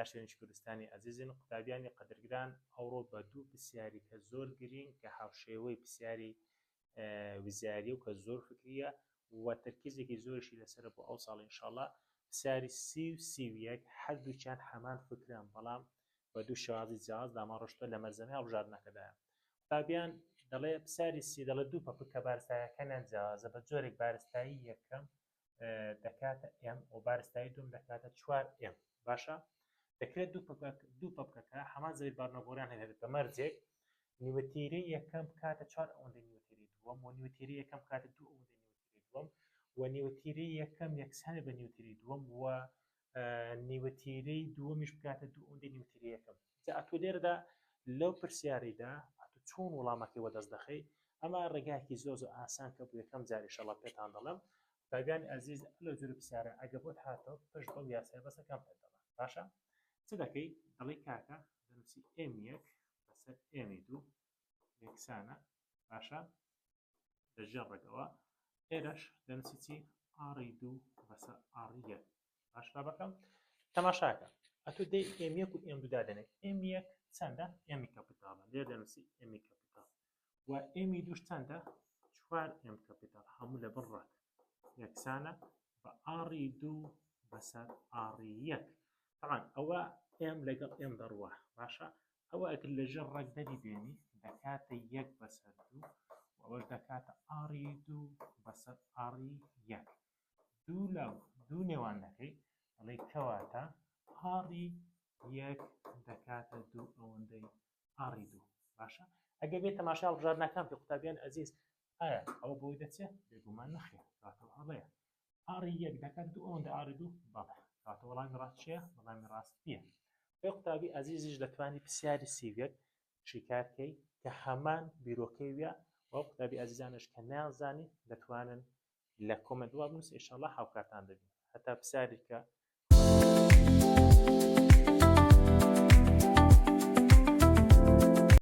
ناشرینی کوردستانی ئەزیزن قوتابیانی قەدرگران ئەوڕۆ بە دوو پرسیاری کە زۆر گرینگ کە هاوشێوەی پرسیاری وزاری و کە زۆر فکریە و تەرکیزێکی زۆریشی لەسەرە بۆ ئەو ساڵ ئینشاڵڵا پرسیاری سی و 31 هەردووکیان هەمان فکران بەڵام بە دوو شێوازی جیاواز داماڕشتوە لە مەلزەمەی هەڵبژاردنەکەدایە قوتابیان دەڵێ پرسیاری سی دەڵێ دوو پەپک کە بارستایەکانیان جیاوازە بە جۆرێک بارستایی یەکەم دەکاتە M و بارستایی دوم دەکاتە چوار M باشە دەکرێت دوو پەپک دوو پەپکەکە هەمان زەوی بارنەگۆریان هەبێت بە مەرجێک نیوەتیرەی یەکەم بکاتە چوار ئەوەندەی نیوەتیرەی دووەم و نیوەتیرەی یەکەم بکاتە دوو ئەوەندەی نیوەتیرەی دووەم و نیوەتیرەی یەکەم یەکسانە بە نیوەتیرەی دووەم و نیوەتیرەی دووەمیش بکاتە دوو ئەوەندەی نیوەتیرەی یەکەم جا ئەتۆ لێرەدا لەو پرسیارەیدا ئەتۆ چۆن وەڵامەکەی وەدەست دەخەی ئەمە ڕێگایەکی زۆر زۆر ئاسان کە بۆ یەکەم جار ئیشەڵا پێتان دەڵێم قوتابیانی ئەزیز لەو جۆرە پرسیارە ئەگە بۆت هاتەوە پشت بەو یاسای بەسەکەم پێت دەڵێم باشە چ دەکەی دەڵێی کاکە دەنووسی M یەک بەسەر M ی دوو یەکسانە باشە لە ژێر ڕەگەوە ئێرەش دەنووسی چی R ی دوو بەسەر R ی یەک باش بابەکەم تەماشاکە ئەتۆ دەی M یەک و M دوو دادەنێ M یەک چەندە M ی capital ە لێ دەنووسی M ی capital و M ی دووش چەندە چوار M capital هەموو لە بن ڕەگ یەکسانە بە R ی دوو بەسەر R ی یەک تەبعەن ئەوە M لەگەڵ M دەڕوا باشە ئەوە ئەگەر لە ژێر ڕەگ دەری بێنی دەکاتە یەک بەسەر دوو و ئەوەش دەکاتە R ی دوو بەسەر R ی یەک دوو لە دوو نێوان دەکەی دەڵێ کەواتە R ی یەک دەکاتە دوو ئەوەندەی R ی دوو باشە ئەگەر بێت تەماشا هەڵبژاردنەکان بکەی قوتابیان ئەزیز ئایا ئەوە بۆی دەچێت بێگومان نەخێر کەواتە هەڵەیە R ی یەک دەکات دوو ئەوەندە R ی دوو بەڵێ کەواتە وەڵامی ڕاست چییە وەڵامی ڕاست بیە ئەی قوتابی ئەزیزیش دەتوانی پرسیاری 31 شیکار کەی کە هەمان بیرۆکەی ویە و قوتابی ئەزیزانش کە نازانی دەتوانن لە comment وا بنووس ئینشاڵڵا هاوکارتان دەبین هەتا پرسیاری کە.